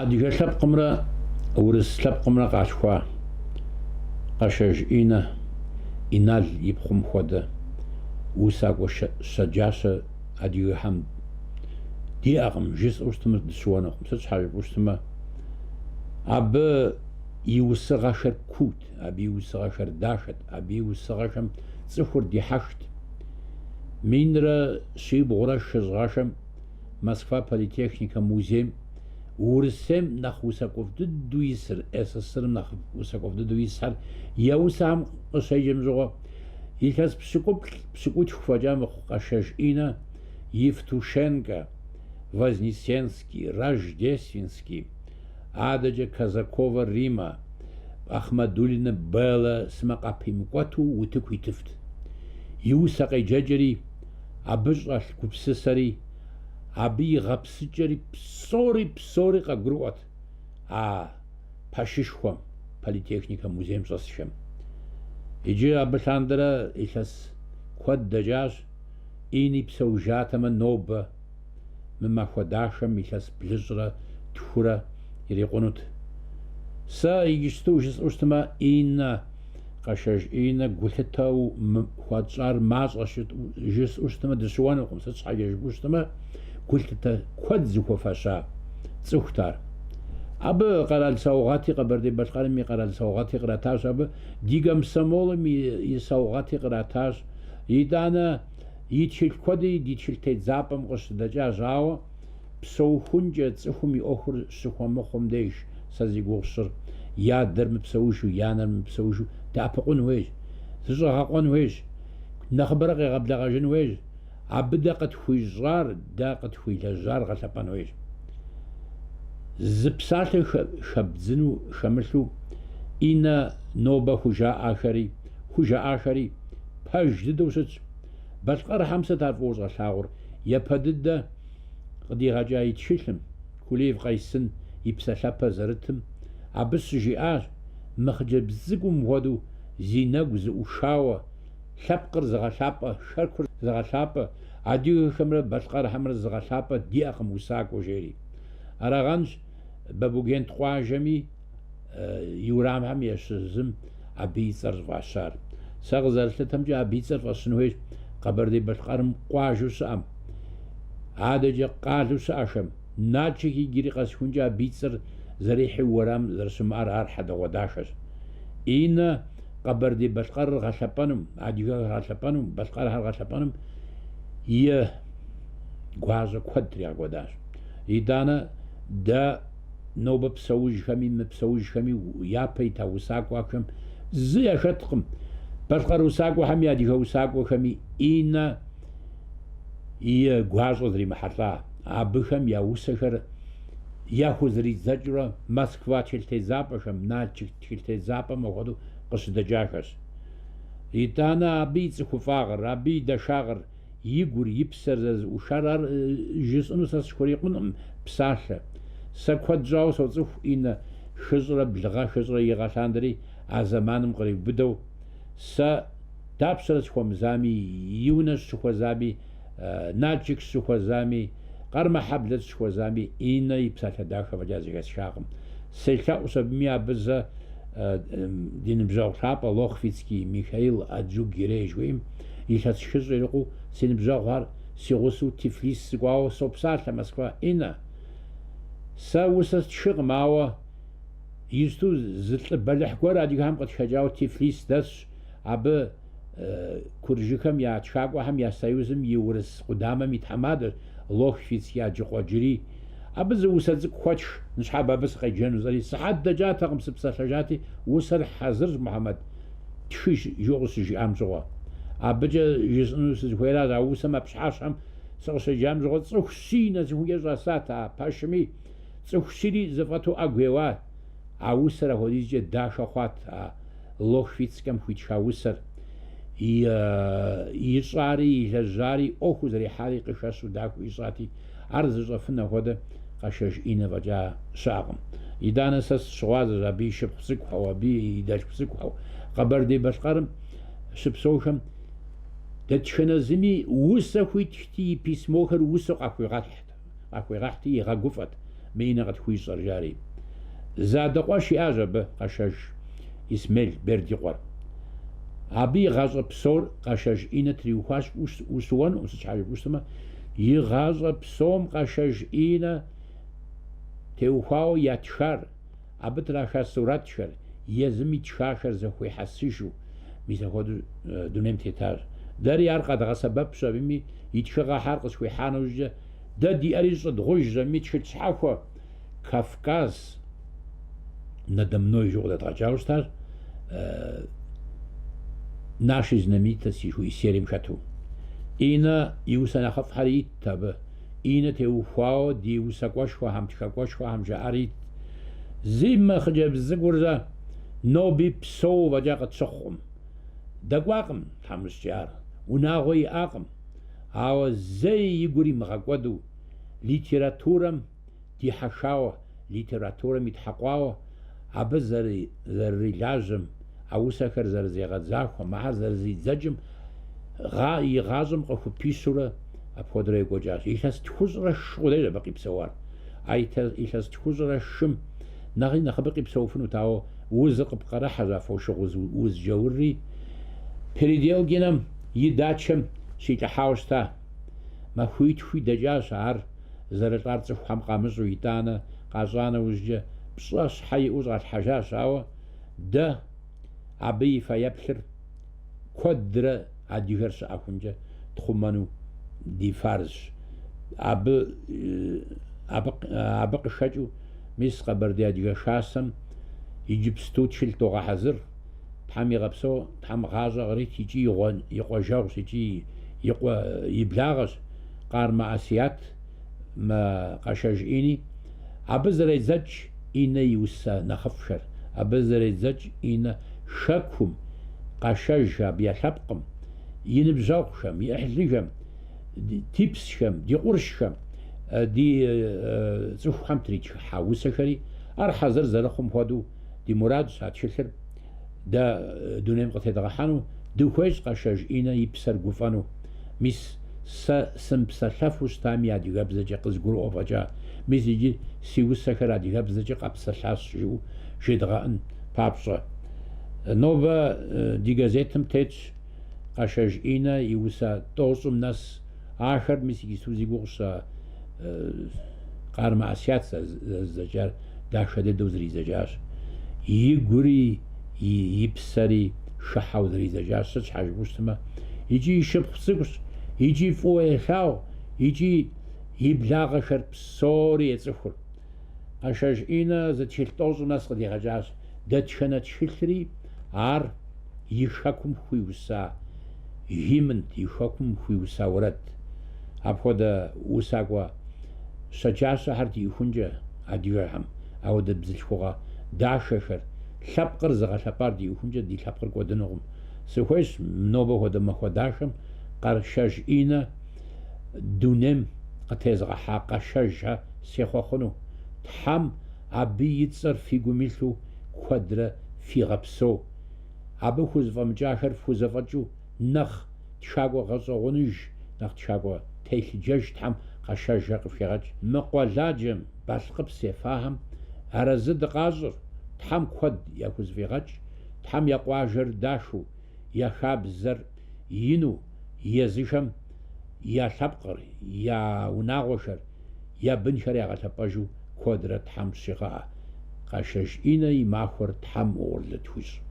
Адыгэ лъэпкъымрэ урыс лъэпкъымрэ къалъхуа Къэшэж Иннэ Инал и пхъум хуэдэ усакӏуэ щэджащэ адыгэхэм диӏэкъым, жысӏэу щытмэ дыщыуэнукъым. Сыт щхьэ жыпӏэу щытмэ, абы и усыгъэхэр куут, абы и усыгъэхэр дахэт, абы и усыгъэхэм цӏыхур дихьэхт. 1120 гъэхэм Москва политехникэ музейм Урысейм нэхъ усакӏуэфӏ дыдэу исыр, СССР-м нэхъ усакӏуэфӏ дыдэу исхэр я усэхэм къыщеджэм щыгъуэ, илъэс пщыкӏуплӏ, пщыкӏутху фӏэкӏа мыхъу Къэшэж Иннэ, Евтушенкэ, Вознесенский, Рождественский, адэкӏэ Казаковэ Риммэ, Ахмадулинэ Беллэ сымэ къапимыкӏуэту утыку итыфт. И усэ къеджэкӏэри, абы щӏэлъ гупсысэри, абы и гъэпсыкӏэри псори, псори къагурыӏуэт а пэшышхуэм, политехникэ музейм щӏэсхэм. Иджы абы лъандэрэ илъэс куэд дэкӏащ, Инни псэужатэмэ нобэ мы махуэ дахэм илъэс блыщӏрэ тхурэ ирикъунут. Сэ иджыпсту жысӏэу щытмэ, Иннэ, Къэшэж Иннэ гулъытэу хуэтщӏар мащӏэщ жысӏэу щытмэ, дыщыуэнукъым. Сыт щхьэкӏэ жыпӏэу щытмэ, гулъытэ куэд зыхуэфэща цӏыхут ар. Абы къэрал саугъэти, Къэбэрдей-Балъкъэрым и къэрал саугъэти къратащ абы, ди комсомолым и саугъэти къратащ. Итӏанэ и тхылъ куэди ди тхылъ тедзапӏэм къыщыдэкӏащ, ауэ псэухункӏэ цӏыхум и ӏуэхур щыхуэмыхъум деж сэ зи гугъу сщӏыр, и адэр мыпсэужу, и анэр мыпсэужу дэӏэпыкъун хуейщ, зыщӏэгъэкъуэн хуейщ, нэхъыбэрэ къегъэблэгъэжын хуейщ, абы дэ къытхуищӏар, дэ къытхуилэжьар гъэлъэпӏэн хуейщ. Зы псалъэ хэбдзыну хэмылъу Иннэ нобэ хужаӏахэри, хужаӏахэри пэж дыдэу щытщ. Балъкъэрхэм сыт ар фӏыуэ щӏалъагъур? Япэ дыдэ къыдигъэкӏа и тхылъым, Кулиев Къайсын и псалъэпэ зэрытым, абы щыжиӏащ, Мы хъыджэбз цӏыкӏум хуэдэу зи нэгу зэӏухауэ, лъэпкъыр зыгъэлъапӏэ, хэкур зыгъэлъапӏэ, адыгэхэмрэ балъкъэрхэмрэ зыгъэлъапӏэ диӏэкъым усакӏуэ, жери. Арагъэнщ Бабугент къуажэми и уэрамхэм ящыщ зым абы и цӏэр щӏыфӏащар. Сэ къызэрыслъытэмкӏэ, абы и цӏэр фӏэщын хуейщ Къэбэрдей-Балъкъэрым къуажэу щыӏэм, адэкӏэ къалэу щыӏэхэм. Налшык иджыри къэсыхункӏэ абы и цӏэр зэрихьэу уэрам зэрыщымыӏэр ар хьэдэгъуэдахэщ. Иннэ Къэбэрдей-Балъкъэрыр гъэлъэпӏэным, адыгэхэр гъэлъэпӏэным, балъкъэрхэр гъэлъэпӏэным и гуащӏэ куэд тригъэкӏуэдащ. Итӏанэ дэ Нобэ псэужхэми мыпсэужхэми япэ ита усакӏуэхэм зы яхэткъым. Балъкъэр усакӏуэхэми адыгэ усакӏуэхэми Иннэ и гуащӏэ зримыхьэлӏа. Абыхэм я усэхэр яхузэридзэкӏыурэ Москва тхылъ тедзапӏэхэм, Налшык тхылъ тедзапӏэм апхуэдэу къыщыдэкӏахэщ. Итӏанэ абы и цӏыхуфӏагъыр, абы и дахагъыр, И гур, и псэр зэрызэӏухар ар жысӏэну сэ схурикъункъым псалъэ. Сэ куэд щӏауэ соцӏыху Иннэ хыщӏрэ блы гъэ, хыщӏрэ и гъэ лъандэри а зэманым къриубыдэу. Сэ дапщэрэ сыхуэмызами, и унэ сыщыхуэзами, Налшык сыщыхуэзами, Къармэхьэблэ сыщыхуэзами, Иннэ и псалъэ дахэ фӏэкӏа зэхэсхакъым. Селъэӏущ абыми абы зэ ди ныбжьэгъу лъапӏэ Лохвицкий Михаил Аджуг-Гирей жыхуиӏэм Илъэс хыщӏ ирикъуу си ныбжьэгъухэр си гъусэу Тифлис сыкӏуауэ сопсалъэ Москва. Иннэ, сэ усэ стхыкъым, ауэ иджыпсту зы лӏы бэлыхь гуэр адыгэхэм къытхэкӏауэ Тифлис дэсщ. Абы Куржыхэм я тхакӏуэхэм я союзым и урыс къудамэм и тхьэмадэщ Лохвицкий Аджыкъуэ Джырий. Абы зы усэ цӏыкӏу хуэтх, ныщхьэбэ абы сыкъеджэну жысӏэри. Сыхьэт дэкӏатэкъым, сыпсэлъэжати, усэр хьэзырщ, Мухьэмэд. Тхы жиӏэу къыщыжиӏам щыгъуэ. Абыкӏэ жысӏэну сызыхуейращ, а усэм а пщыхьэщхьэм сыкъыщеджам щыгъуэ цӏыху щий нэсыхункӏэ щӏэсат а пэшми, цӏыху щири зэфӏэту ӏэгу еуат. А усэр апхуэдизкӏэ дахэ хъуат, а Лохвицкэм хуитха усэр. Ищӏари, илэжьари, ӏуэхуу зэрихьари къыхэщу дахэу ищӏати, ар зыщӏэфын апхуэдэ Къэшэж Иннэ фӏэкӏа щыӏэкъым. Итӏанэ сэ сыщыгъуазэщ абы и шыпхъу цӏыкӏухэу, абы и дэлъху цӏыкӏухэу. Къэбэрдей-Балъкъэрым щыпсэухэм дэтхэнэ зыми усэ хуитхти, и письмохэр усэу къахуигъэхьти, игъэгуфӏэт. мы Иннэ къытхуищӏэр, жари. Зы адэ къуэш иӏащ абы, Къэшэж Исмел Берд и къуэр. Абы и гъащӏэ псор Къэшэж Иннэ триухуащ, ущыуэнукъым, сыт щхьэ жыпӏэу щытмэ, и гъащӏэ псом Къэшэж Иннэ теухуауэ ятхар, абы траха сурэтхэр, езым итхахэр зэхуихьэсыжу, мис апхуэдэу дунейм тетащ. Дэри ар къэдгъэсэбэпщ абыми, и тхыгъэхэр къысхуихьа нэужькӏэ, дэ диӏэри щӏыдгъужщ абыми тхылъ щхьэхуэ Кавказ надо мной жыӏэу къыдэдгъэкӏауэ щытащ, Наши знаменитости жыхуиӏэ серием хэту. Иннэ и усэ нэхъыфӏхэр итт абы. Иннэ теухуауэ ди усакӏуэшхуэхэм, тхакӏуэшхуэхэм жаӏар итт. Зи мы хъыджэбз цӏыкӏур зэ ноби псэу фӏэкӏа къытщыхъукъым. Дэкӏуакъым тхьэмыщкӏэ ар, унагъуэ иӏакъым, ауэ зэи и гур имыгъэкӏуэду литературэм дихьэхауэ, литературэм итхьэкъуауэ, абы зэрырилажьэм, а усэхэр зэрызигъэзахуэм, ахэр зэрызридзэкӏым и гъащӏэм къыхупищурэ апхуэдэрэ екӏуэкӏащ. Илъэс тхущӏрэ шы къудейщ абы къипсэуар. А илъэс тхущӏрэ шым нэхъри нэхъыбэ къипсэуфынут, ауэ узыр къыпкърыхьэщ а фошыгъу уз джаурри Переделкинэм и дачэм щилӏыхьауэ щыта. Махуитхуи дэкӏащ ар зэрылӏар цӏыхухэм къамыщӏэу итӏанэ къащӏа нэужькӏэ пщӏэ щхьэ иӏэу щӏалъхьэжащ, ауэ дэ абы и фэеплъыр куэдрэ адыгэр щыӏэхункӏэ тхъумэну ди фарзщ. Абы, абы, абы къыхэкӏыу мис Къэбэрдей Адыгэ Хасэм иджыпсту тхылъ догъэхьэзыр. Тхьэм игъэпсэу, Тхьэм гъащӏэ кърит икӏи и къуажэгъущ, икӏи и къуэ и благъэщ Къармэ Асият мы Къэшэж Инни. Абы зэредзэкӏ Иннэ и усэ нэхъыфӏхэр, абы зэредзэкӏ Иннэ хэкум, Къэшэж абы я лъэпкъым, и ныбжьэгъухэм, и ӏыхьлыхэм, дипсхэм, ди къуршхэм, ди цӏыхухэм тритхыхьа усэхэри, ар хьэзыр зэрыхъум хуэдэу Ди мурадщ а тхылъыр дэ дунейм къытедгъэхьэну, дыхуейщ Къэшэж Иннэ и псэр гуфӏэну. Мис сэ сымыпсэлъэфу щытами адыгэбзэкӏэ къызгурыӏуэ фӏэкӏа, мис иджы си усэхэр адыгэбзэкӏэ къэпсэлъащ жиӏэу жедгъэӏын папщӏэ. Нобэ ди газетым тетщ Къэшэж Иннэ и усэ тӏощӏым нэс. Ахэр мис иджысту зи гугъу сщӏа Къармэ Асият зэрызидзэкӏар дахэ дыдэу зэридзэкӏащ. Игури и псэри хыхьэу зэридзэкӏащ, сыт щхьэ жыпӏэу щытмэ, икӏи и шыпхъу цӏыкӏущ, икӏи фӏыуэ елъагъу, икӏи и благъэхэр псори ецӏыхур. Къэшэж Иннэ зы тхылъ тӏощӏым нэс къыдигъэкӏащ. Дэтхэнэ тхылъри ар и хэкум хуиуса гимнт, и хэкум хуиуса уэрэдт. Апхуэдэ усакӏуэ щэджащэхэр диӏэхункӏэ адыгэхэм, апхуэдэ бзылъхугъэ дахэхэр, лъэпкъыр зыгъэлъэпӏар диӏэхункӏэ ди лъэпкъыр кӏуэдынукъым. Сыхуейщ нобэ хуэдэ махуэ дахэм Къэшэж Иннэ дунейм къытезыгъэхьа Къэшэжхэ сехъуэхъуну. Тхьэм абы и цӏэр фи гум илъу куэдрэ фигъэпсэу. Абы хузэфӏэмыкӏахэр фхузэфӏэкӏыу нэхъ тхакӏуэ гъэщӏэгъуэныж, нэхъ тхакӏуэ телъыджэж Тхьэм Къэшэжхэ къыфхигъэкӏ. Мы къуэладжэм Балъкъыпс ефахэм арэзы дыкъащӏыр, Тхьэм куэд яхузэфӏигъэкӏ, Тхьэм я къуажэр дахэу, я хабзэр ину, езыхэм я лъэпкъыр, я унагъуэхэр, я бынхэр ягъэлъэпӏэжу куэдрэ Тхьэм щигъэӏэ. Къэшэж Иннэ и махуэр Тхьэм угъурлы тхуищӏ.